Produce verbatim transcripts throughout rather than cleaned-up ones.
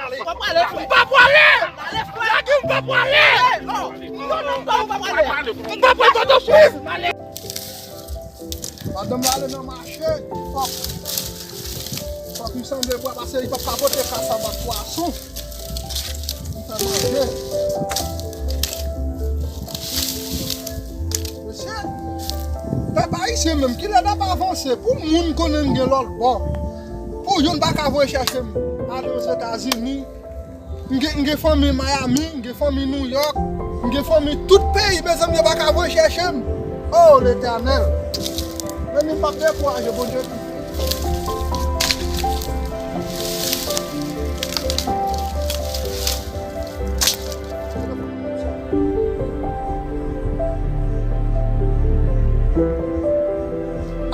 M pa prale. M pa prale. Lage m, m pa prale. Non, non, non, m pa prale. M pa prale Pòtoprens. Madanm ale nan mache, fòk, fòk li sanble bwa, paske li p ap ka pote kasab ak pwason. Li fè manje. Mesye, pèp ayisyen menm, kilè n ap avanse? Pou moun konnen n gen lòt bò. Pou youn pa ka voye chèche m ale Ozetazini. M gen, m gen fanmi Miami, m gen fanmi New York, m gen fanmi tout peyi, mezanmi, yo pa ka voye chèche m. Oh, Letènèl! Mezanmi, m p ap dekouraje, Bondye tou.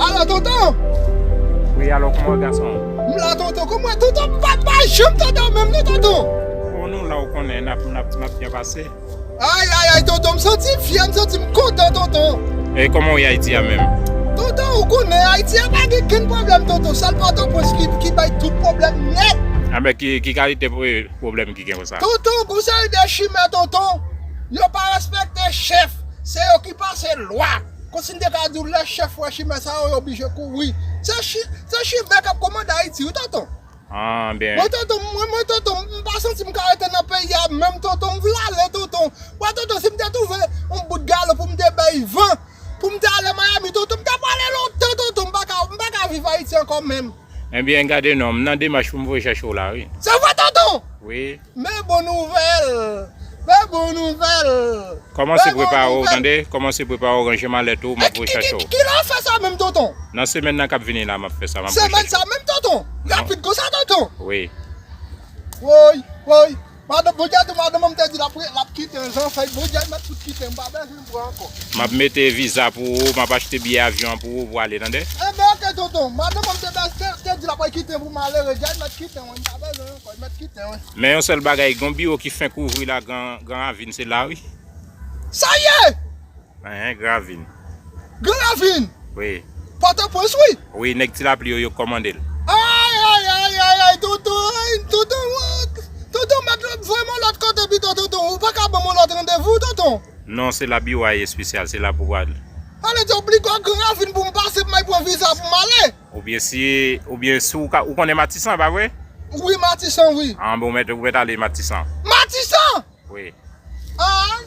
Alo, tonton! Wi, alo, kòman w, gason? M la, tonton. Kòman, tonton? M pa, pa janm tande w menm, non, tonton. Bon, nou la, ou konnen, n ap, n ap, n ap byen pase. Ay, ay, ay, tonton, m santi m fyè, m santi m kontan, tonton. E kòman w ye Ayiti a menm? Tonton, ou konnen, Ayiti a pa gen kenn pwoblèm, tonton. Sèl Pòtoprens ki, ki bay tout pwoblèm nèt. Anben, ki, ki kalite pwoblèm ki gen konsa? Tonton, gon seri de chimè, tonton. Yo pa respekte chèf. Se yo ki pase lwa. Kòmsi m te ka di w, lè chèf wè chimè sa yo, yo oblije kouri. Se chi-, se chimè k ap kòmande Ayiti, wi, tonton. Ah, ben. Mwen, tonton, mwen, mwen, tonton, m pa santi m ka rete nan peyi a menm, tonton. M vle ale, tonton. Wè, tonton, si m te twouve yon bout galon pou m te bay van, pou m te ale Miami, tonton, m ta prale lontan, tonton. M pa ka, m pa ka viv Ayiti ankò menm. Ebyen, gade non, m nan demach pou m voye chèche w la, wi. Se vre, tonton? Wi. Men bon nouvèl! Men bon nouvèl! Kòmanse prepare w, tande? Kòmanse prepare w, ranje malèt ou, m ap voye chache w. Kilè w fè sa menm, tonton? Nan semèn nan k ap vini la, m ap fè sa, m ap voye chache w. Semèn sa menm, tonton? Rapid konsa, tonton? Wi. Woy, woy. Madanm, Bondye di, madanm an m te di l ap, l ap kite m, zanfèy, Bondye mèt fout kite m, m pa bezwen pran ankò. M ap mete viza pou ou, m ap achte biyè avyon an pou ou, pou w ale, tande? Enben, oke, tonton. Madanm an m te, te, te di l ap kite m pou m ale, Bondye mèt kite m, m pa bezwen ankò, mèt kite m. Men yon sèl bagay, gon biwo ki fenk ouvri la, Gran, Gran Ravin, se la, wi. Sa ye! Enhen, Gran Ravin. Gran Ravin? Wi. Pòtoprens, wi. Wi, nèg Ti Lapli yo, yo kòmande l. Ay, ay, ay, ay, ay, tonton, ay, tonton, tonton, mèt voye m yon lòt kote pito, tonton. Ou pa ka ban m yon lòt randevou, tonton? Non, se la biwo a ye espesyal, se la pou w ale. Ale di obligo Gran Ravin pou m pase, pou m al pran viza pou m ale. Oubyen si, oubyen si w ka, ou konnen Matisan, pa vre? Wi, Matisan, wi. Ah, bon, ou mèt, ou mèt ale Matisan. Matisan! Wi. Ah!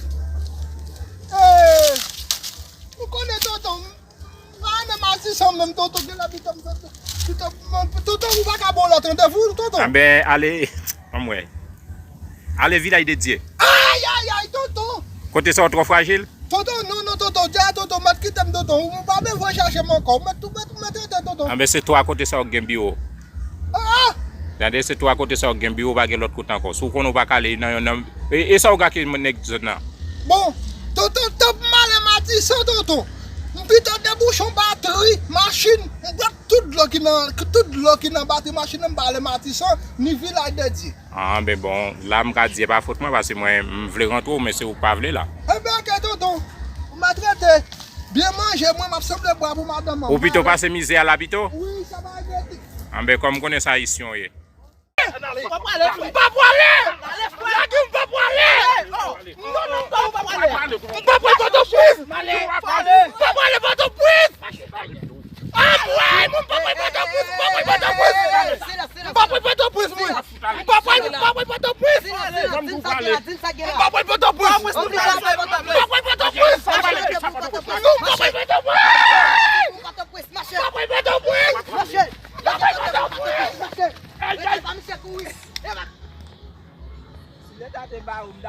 Eh! Ou konnen, tonton, m pa renmen Matisan menm, tonton, gen lè pito m, pito, tonton, ou pa ka ban yon lòt randevou, tonton? Enben, ale, anmwey. Ale Vilaj de Dye. Ay, ay, ay, tonton! Kote sa w twò frajil? Tonton, non, non, tonton, dja, tonton, mèt kite m, tonton. Ou pa bezwen chache m ankò. Ou mèt tou, mèt, mèt rete, tonton. Anben, se twa kote sa w gen biwo. Ah! Tande, se twa kote sa w gen biwo, pa gen lòt kote ankò. Si w konnen w pa ka ale nan yonn nan, e, e sa w gake nèg zòn nan? Bon, tonton, tanp m ale Matisan, tonton. M pito debouche yon batri machin, m pran tout dlo ki nan, tout dlo ki nan batri machin nan, m ba ale Matisan, ni Vilaj de Dye. Ah, ben bon, la m ka di e pa fòt mwen, paske mwen, m vle rantre w, men se ou k pa vle la. Enben, oke, tonton. Ou mèt rete. Byen manje, mwen, m ap sanble bwa pou madanm an. Ou pito pase mizè a la pito? Wi, sa va rete. Anben, kòm m konnen sa Ayisyen w ye. M pa prale. M pa prale. Lage m, m pa prale. Non, non, non, m pa prale. M pa prale Pòtoprens. M pa prale Pòtoprens. Anmwey, mwen, m pa prale Pòtoprens, m pa prale Pòtoprens. M pa prale Pòtoprens, mwen. M pa prale, m pa prale Pòtoprens. M pa prale Pòtoprens. M pa prale Pòtoprens. Non, m pa prale Pòtoprens. M pa prale Pòtoprens. M pa prale Pòtoprens. M pa prale Pòtoprens. Ay, ay. Si Leta te ba ou, m